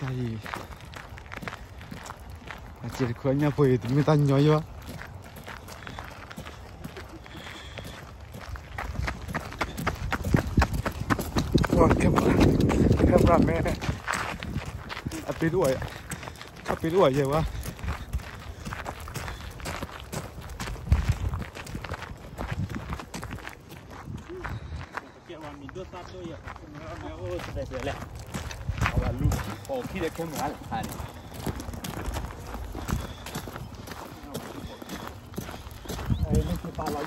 တၢ်အံၤ, အစဲးတခွဲညၣ်ဖိအံၤ တမ့ၢ်တၢ်ညီယဲဘၣ်. ပှၤ camera, cameraman န့ၣ် အပ့ၤတအိၣ်, အပ့ၤတအိၣ်ယဲဘၣ်. အိၣ်လၢညါ,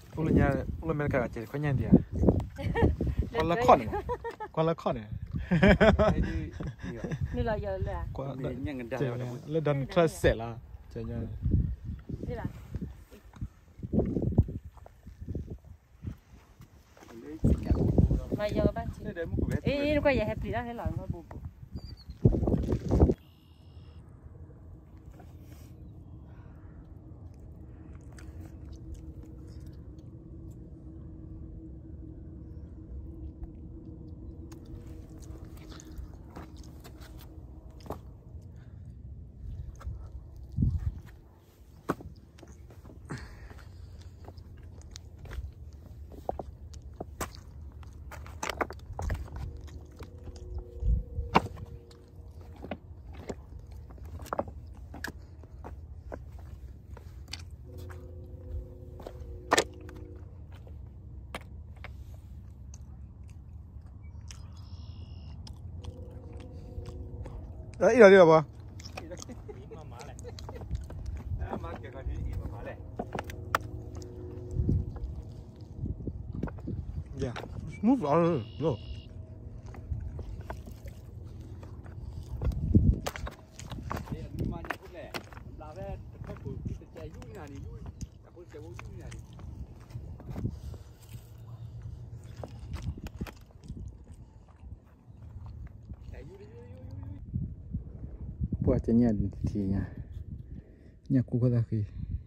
အိၣ်လၢအမဲရကၤ စဲးတခွဲညၣ်ဒံးဧါ. ကွၢ်လၢခီၣ်န့ၣ်, ကွၢ်လၢခီၣ်န့ၣ်, လၢဒီးနချၢစဲးလီၤ. Ê, ê, ê, ê, ê. ပှၤကညီထံၣ်ညါ, ညၣ်ကူခိၣ်သၣ်ဃံ,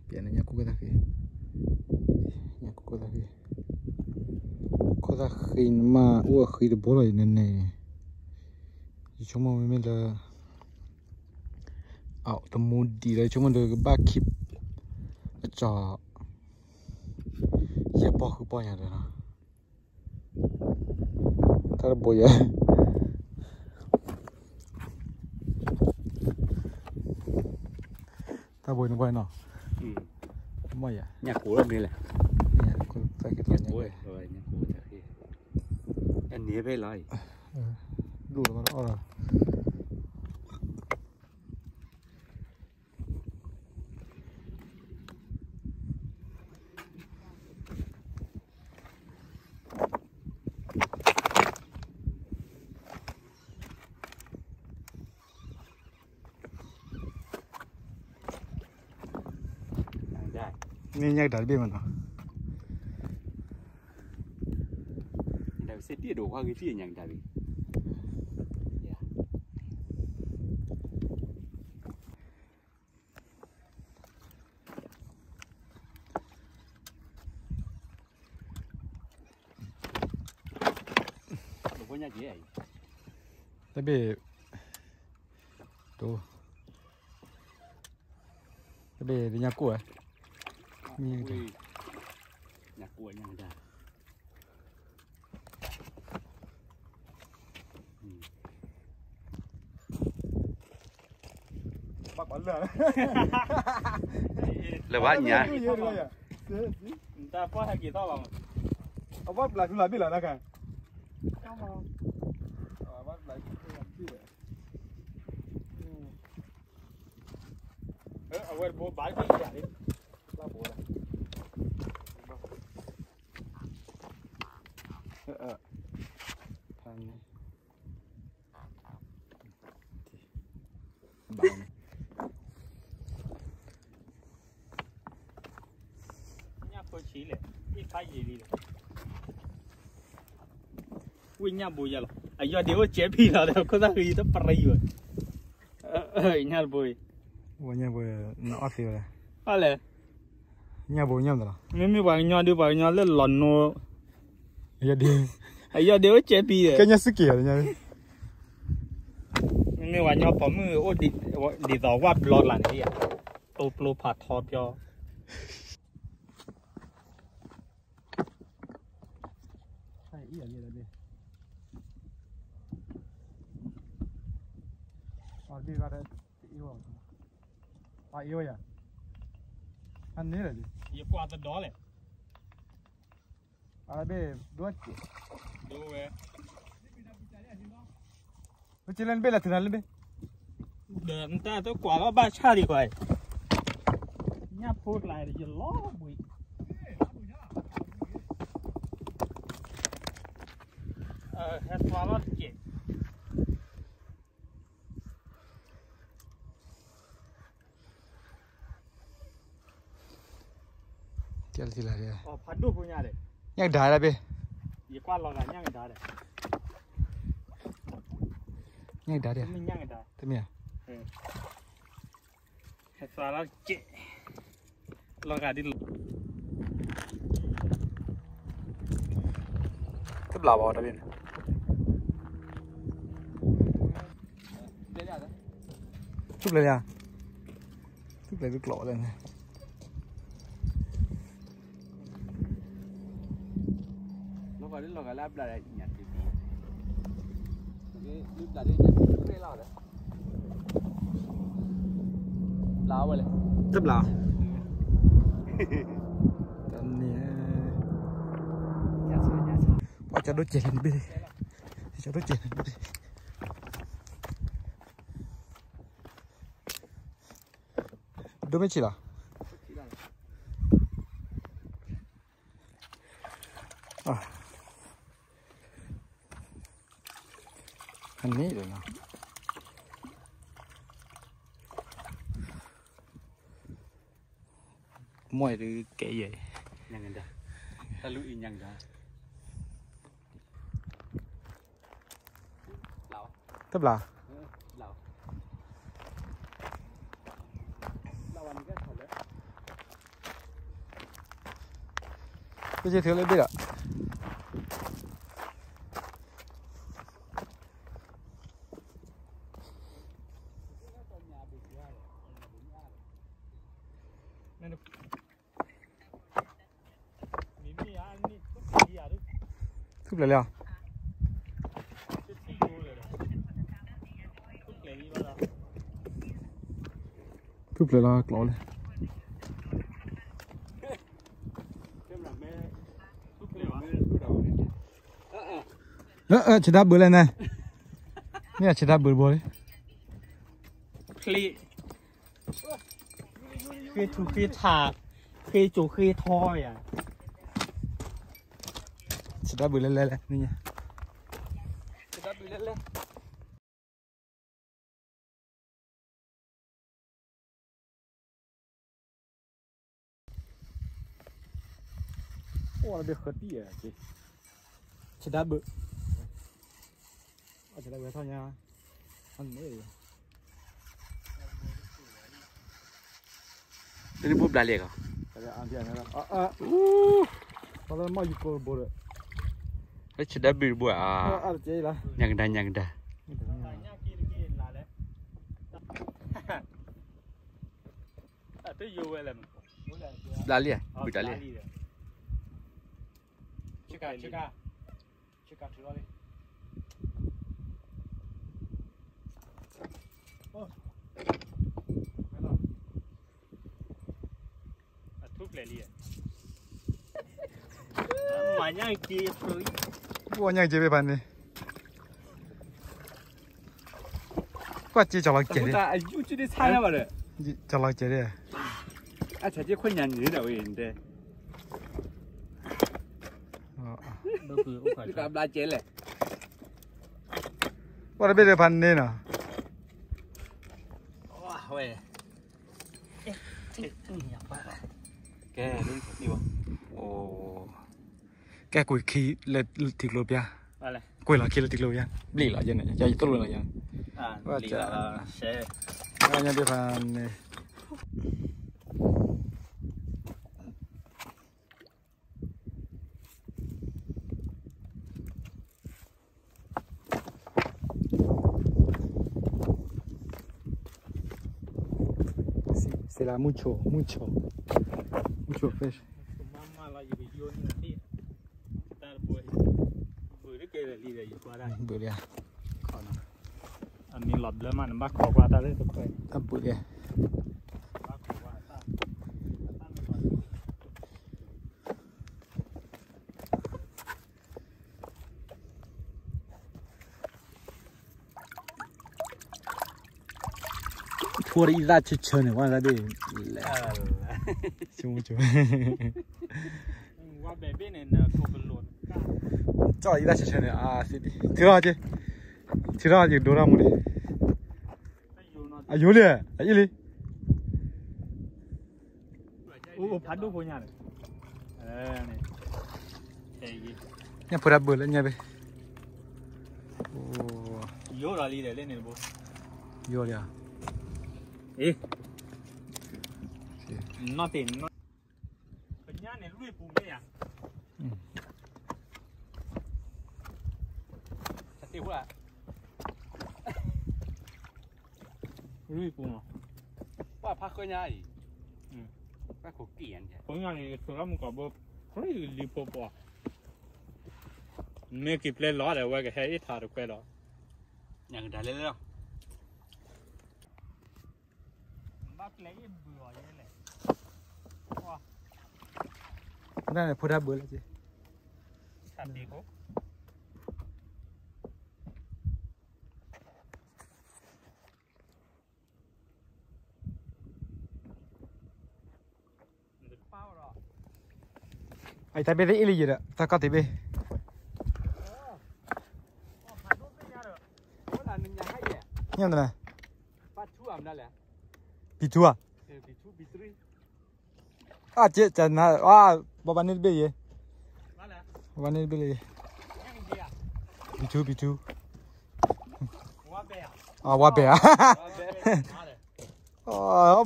ပျဲန့ၣ် ညၣ်ကူခိၣ်သၣ်ဃံ, ညၣ်ကူခိၣ်သၣ်ဃံ, ခိၣ်သၣ်ဃံနမ့ၢ်အိၣ်အဃံတဘိလီၤအံၤန့ၣ်န့ၣ်, ယဆိကမိၣ်မ့မ့ၢ်လၢ အတမူဒံးလၢ ယဆိကမိၣ်ဒီးကဘၣ်ခံ, အကၠီ, ယဲၢ်ပီၢ်ဃုပီၢ်ညါဒီးနီၤ, တၢ်တဘိယဲၢ်, တၢ်ဘိန့ၣ်ပှဲၤနီၤ, မ့ၢ်ယဲၢ်, ညၣ်ကူလီၤမ့ၢ်လဲၣ်, ညၣ်ကူ, ညၣ်ကူ, အန့ၣ်ဖဲလီၤအံၤ, ဒိၣ်လီၤဘၣ်အီၣ်လီၤ. မ့ၢ်ညၣ်ကဒါတဘ့ၣ်မးနီၤ, စ့တ့ၢ်ဒိၣ်ခွါဂ့ၤတ့ၢ်ညၣ်ကဒါတဘ့ၣ်. တဘ့ၣ်, တိ, တဘ့ၣ်ညၣ်ကူၣ်ဧါ, ညၣ်ကူၣ်ညၣ်ဒါ. လၢဘၣ်ညါ, အဘၣ်ပျၢ်ထူလၢဘ့ၣ်လီၤနၤခါ, အဝဲတဘိဘၣ်လၢဘ့ၣ်လီၤ, လၢဘိလီၤ, ဖဲန့ၣ် ဘၣ်န့ၣ်, ညၣ်ဖိဆံးလဲၣ်, ဝ့ၢ်ညၣ်ဘိယၤလီၤ အယီၢ်ဒ့အိၣ်ကဲးဖံလီၤဒီး ခိၣ်သၣ်ဃံတပရံဝဲ ညၣ်တဘိအံၤ ဝဲညၣ်ဘိ နအီၣ်သ့ဝဲလဲၣ် အီၣ်လဲၣ် ညၣ်ဘိညၣ်မတၤလီၤ မ့မ့ၢ်ပှၤကညီဒုး ပှၤကညီလၢလီၤနိ အယီၢ်ဒ့ အယီၢ်ဒ့အိၣ်ကဲးဖံဒီး ကဲညၣ်စ့ၢ်ကီးလီၤ မ့မ့ၢ်ပှၤကညီပိာ်မုၣ်အိၣ်ဒ်သိးဝၣ်ဘျီလၢ်န့ၣ် တိပျိဖးထီပျီ ယကွၢ်တဒီလဲၣ် အဘ့ၣ်ဒိၣ်က့ၤ ဒိၣ်ဝဲ ဝဲက့ၤလၢနဘ့ၣ်လၢထုးနၤလၢဘ့ၣ် ဒီးနတၢ်တကွၢ်လီၤဘၣ်ဆၣ်ဒံးကွၢ် ညၣ်ဖိကျါယလီၤဘှံး ဟဲသွါလီၤတက့ၢ် တဲလၢထံလာ်ဒီး ဖးဒိၣ်ဖိညါဒီး ညၣ်ကဒါလၢဘ့ၣ် ယကွၢ်လီၤဂာ်ညၣ်ကဒါဒီး ညၣ်ကဒါဒီး မ့ၢ်ညၣ်ကဒါ တမ့ၢ်ဧါ ဟဲသွါလီၤက့ၤ လီၤဂာ်ဒ်လီၤ တဘျီဘၣ်တဘ့ၣ်န့ၣ် ထူၣ်ပျဲၤလံဧါ ထူၣ်ပျဲၤတကျိးလၢန့ၣ် လီၤဂာ်ဒ်လီၤဂာ်လၢအဘျါဒီးညၣ်တဘ့ၣ် ဘျါဒီးညၣ်တဘ့ၣ်လီၤဒီး ဘျါဝဲလဲၣ် တဘျီ တန့ၣ် ပှၤကၢ်ဒိၣ်ကဲးလၢနဘ့ၣ် ကၢ်ဒိၣ်ကဲးလၢနဘ့ၣ် ဒိၣ်မ့ၢ်ဆံးလီၤ အန့ၣ်လီၤ မ့ၢ်ဒုးကဲယဲၢ် ညၣ်ကဒါ တၢ်လူအံၤညၣ်ကဒါ တဘျီ ပစ့ထုးလၢဘ့ၣ်ဒီး ထူၣ်ပျဲၤလံဧါ ထူၣ်ပျဲၤလီၤကျိးလဲၣ် အၢ အၢ ဆံးဒါဘုးလဲၣ်န့ၣ် မ့ၢ်အဆံးဒါဘုးတဘိလံ ဖျ့ ဃ့ထူဃ့ထး ဃ့ကၠိဃ့ထီယၤ ဆံးဒါဘုးလဲၣ်လဲၣ်လဲၣ် ဆံးဒါဘုးလဲၣ်လဲၣ် အိၣ်ဒီးဃတံၢ်ဧါ ဆံးဒါဘုး ဆံးဒါဘုးထီၣ်ညါ အန့ၣ် တနံၤဘိဘျါလံကီး လၢဆံးဒါဘုးတဘိဧါ ညၣ်ကဒါ ညၣ်ကဒါ ဘျါလံဧါ ဘုးတၢ်လံဧါ ဆ့ကၤ ဆ့ကၤ ဆ့ကၤထုးလီၤလံ အထူၣ်ပျဲၤလံဧါ မၤညၣ်က့ၤ ပှၤညၣ်က့ၤဘၣ်ဖးန့ၣ် ကွၢ်က့ၤကၠီၤလီၤကဲးဒံး ကၠီၤလီၤကဲးဒံး အဆၢက့ၤခွဲးညါန့ၣ်ဒၣ်ဝဲတဲ ဘျါကဲးလဲၣ် ကွၢ်တဘ့ၣ်ဒီးဖးန့ၣ်နီၤ ဝဲ ကဲ အိ ကဲကွံာ်ခံလၢထံကျိပျါ, ကွံာ်လီၤခံလၢထံကျိပျါ, ဘျံးလီၤယဲန့ၣ်, ယသိၣ်လိလီၤယဲန့ၣ်, ဝဲဒၣ်, ညါဒ်ဖးန့ၣ်, စ့လၢ mucho, mucho, mucho fish. ဘုးလံ, အမ့ၢ်လီၤဘျၢမး နဘၣ်ခိးကွၢ်တၢ်လၢတခွဲန့ၣ်, အဘုးလံ. ထိၣ်အံသၣ်ဆၢဆၢန့ၣ် ဝဲဒၣ်ဒ်လဲၣ်, ဆိကမိၣ်ဆိ, ကၠီၣ်အံသၣ်ဆၢဆၢန့ၣ်, ထံထီၣ်က့ၤ, ထံထီၣ်က့ၤဒိတၢ်မူန့ၣ်, အယိာ်လံ, အအံၤလံ. အိၣ်ဖးဒိၣ်ဖိညါန့ၣ်, ညၣ်ဖိတၢ်ဘၢလၢညါဘ့ၣ်, ယိာ်လီၤလံဒီးလၢန့ၣ်တဘိ, ယိာ်လံဧါ, အ့, နသ့ၣ်, ပညါန့ၣ်လွံၢ်ပူၤမ့ၢ်ဧါ, တသ့ၣ်ဖိဧါ. လွံၢ်ပူၤနီၤ, ပှၤဖးဃၢညါအံၤ, ပှၤခိၣ်ကံၢ်ယါန့ၣ်, ဃၢညါအံၤ ထုးထီၣ်မုၢ်ကီၢ်ဘိ ပြံလံဖိပှၤ, မ့ၢ်က့ၤပျဲလီၤဒီး ဝဲကဟဲအ့ၣ်ထးတခွဲလီၤ, ညၣ်ကဒါလဲလဲလီၤ. ဘၣ်ကျဲအ့ၣ်ဘုးအီၤယဲလဲၣ်, ဝါ, ဒ်န့ၣ်ဖိတၢ်ဘၢလၢက့, ဆၣ်တ့ဖိ အတၢ်ဘ့ၣ်သ့ၣ်အ့ၣ်လံယဲဒီး တၢ်ကီၢ်တဘ့ၣ်, ညၣ်တနၤ, ပီထူဧါ, အက့, န, ဘၣ်ဘၣ်န့ၣ်တဘ့ၣ်ယဲ, ဘၣ်ဘၣ်န့ၣ်တဘ့ၣ်လံယဲ, ပီထူ, ပီထူ, ဝါဘဲဧါ, အ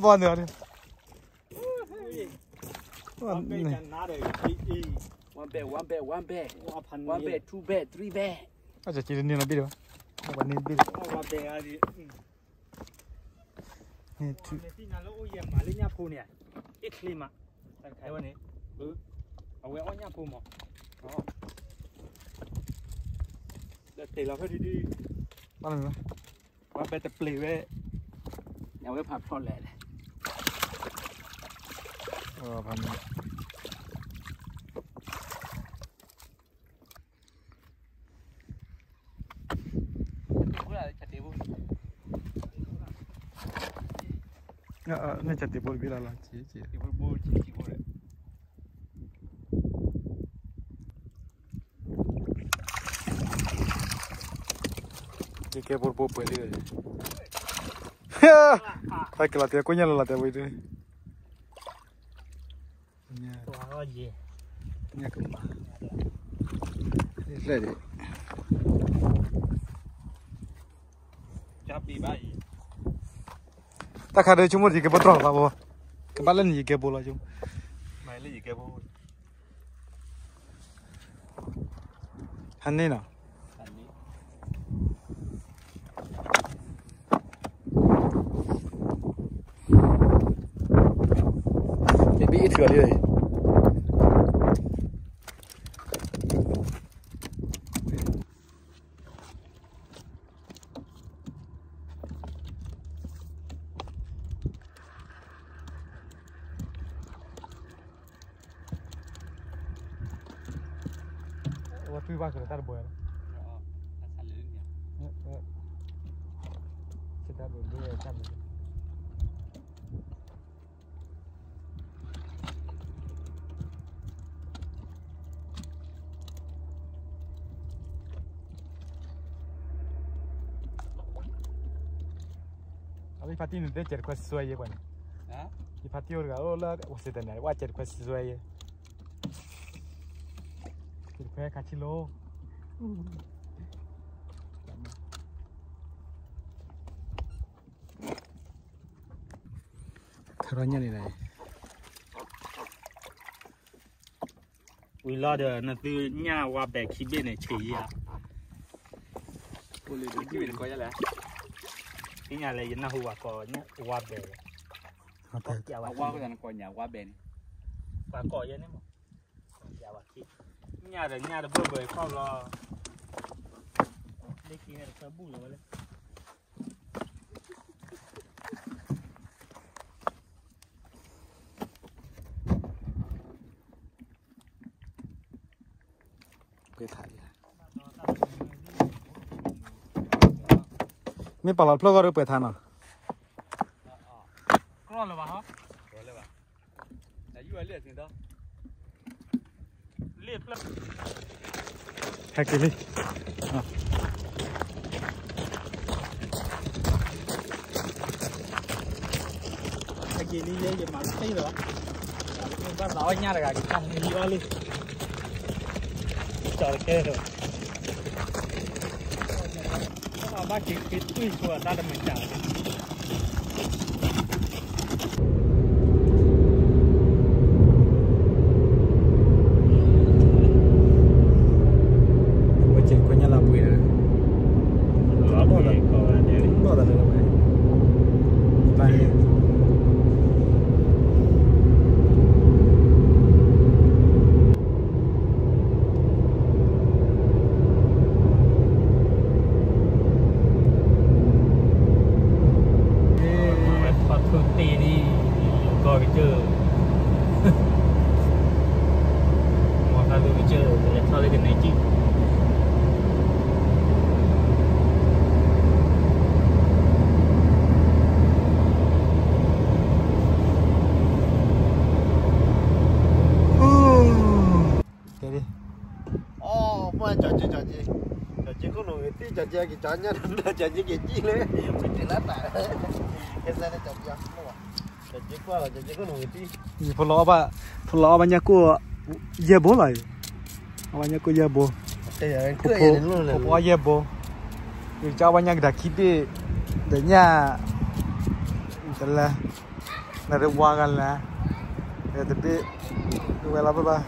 ဘီန့ၣ်, ဝါဘဲ, one bag, one bag, one bag, two bag, three bag, အက့တန့ၢ်လီၤဘ့ၣ်ဒီး, ဘၣ်ဘၣ်န့ၣ်တဘ့ၣ်လံ, မ့ၢ်သ့ၣ်ညါလၢအိၣ်ယဲၢ်မးလၢညၣ်ဖိန့ၣ်, အ့ၣ်ချ့မး, ဝဲန့ၣ်, အဝဲအီၣ်ညၣ်ဖိမး, ဒီးတ့ၢ်လီၤဖဲဒုဒု, ဘၣ်လီၤမ့ၢ်, ဝဲဘဲတပျ့ၤဝဲ, အဝဲဖးဖျိးလဲၣ်လဲၣ်, ဖးန့ၣ် န့ၣ်ကတ့ၢ်ဖိတဘ့ၣ်လၢ်လီၤ, ယကဲဖိတဘိပှဲၤလံ, တၢ်ကလီၤတဲကိၣ်ညါလီၤလီၤတဲဝံၤဒ်, ညၣ်ကမၤ, လဲၣ်ဒ်, တၢ်ခါဒ်ဆိကမိၣ်ယကဲဖိတြီၢ်လီၤဘၣ်, ကဘၣ်လၢန့ၣ်ယကဲဖိလီၤဆိ, ဟါန့ၣ်နီၤ, တဘ့ၣ်အ့ၣ်ထုးအီၤလံ, ဝဲထွံၣ်ဘၣ်ကလၢတၢ်တဘိလီၤ, တၢ်ဘိဒိၣ်တၢ်ဘိ အဝဲဖါတံၢ်န့ၣ် တဲကဲတခွဲစွဲယဲကွၢ်န့ၣ်, ယဖါတံၢ်အိၣ်တဂၤအိၣ်လၢ Washington န့ၣ် ဝဲကဲတခွဲစွဲယဲ, ဖဲခါဆံလိ ထၢထီၣ်ညၣ်န့ၣ်လဲၣ်. ဝံၤလီၤဒီး နသုညၣ်ဝါဘဲခံဘ့ၣ်န့ၣ် ဆံးယံၤဧါ. သ့ၣ်ညါလၢယနၢ်ဟူဝဲကိးဝါဘဲ, ဝါဘဲန့ၣ်, ပှၤကိးယဲန့ၣ်မး, ညၣ်ဒီးညၣ်တဘၢၣ်ဘၢခီၣ်လီၤ, လၢခံန့ၣ်တဖၢဘူၣ်လီၤဝဲလၢ မ့ၢ်ပာ်လီၤဖျၢၣ်ဂီၢ်ဒီးပှဲၤထါနီၤ. ဟဲက့ၤလံ. ဟဲက့ၤလံ ယဲယမၤတသ့လၢၤဘၣ်, ဘၣ်သးအီၣ်ညၣ်တဂၤ ကစၢ်မံလံအီၣ်လံ, ကၠီတကဲလၢၤဘၣ်, ဘၣ်က့ၤက့ၤတွံၢ်ဆိအတၢ်တမံၤစၢ် ဝဲကဲကွဲညါလၢအပှ့ၤဒီး ဘီၣ်သးလၢဝဲ ပၢ်န့ၣ် ထီၣ်ထူၣ်တ့ၢ်ဒ် ကီၢ်ကစၢၢ် မီၢ်ထီၣ်ထူၣ်ကစၢၢ် လဲၤထီၣ်လၢကနဲၣ်ကံၣ် ကဲဒ် အိၣ် ပှၤကၠီက့ ကၠီက့ ကၠီက့ခိၣ်နူာ်ဂ့ၤတံၢ် ကၠီက့က့ၤကၠီညါ ကၠီက့က့ၤကံၣ်လၢ မ့ၢ်တ့ၢ်လၢတၢ် ကဲစဲန့ၣ် ကၠီက့ ကၠီက့ခိၣ်နူာ်ဂ့ၤတံၢ် ဖိလီၤအီၣ်ဘၣ် ဖိလီၤအီၣ်ဘၣ်ညၣ်ကိၢ် ယဲၢ်ဘိလီၤအံၤ အီၣ်ဘၣ်ညၣ်ကိၢ်ယဲၢ်ဘိ ဖိဖိအီၣ်ယဲၢ်ဘိ ယကစၢ်အီၣ်ဘၣ်ညၣ်ကဒါခံဘ့ၣ် ဒီးညၣ် တလဲ နရ့ဝါဂၤလဲၣ် တဘ့ၣ် ဝဲလီၤဘၣ်ဘၣ်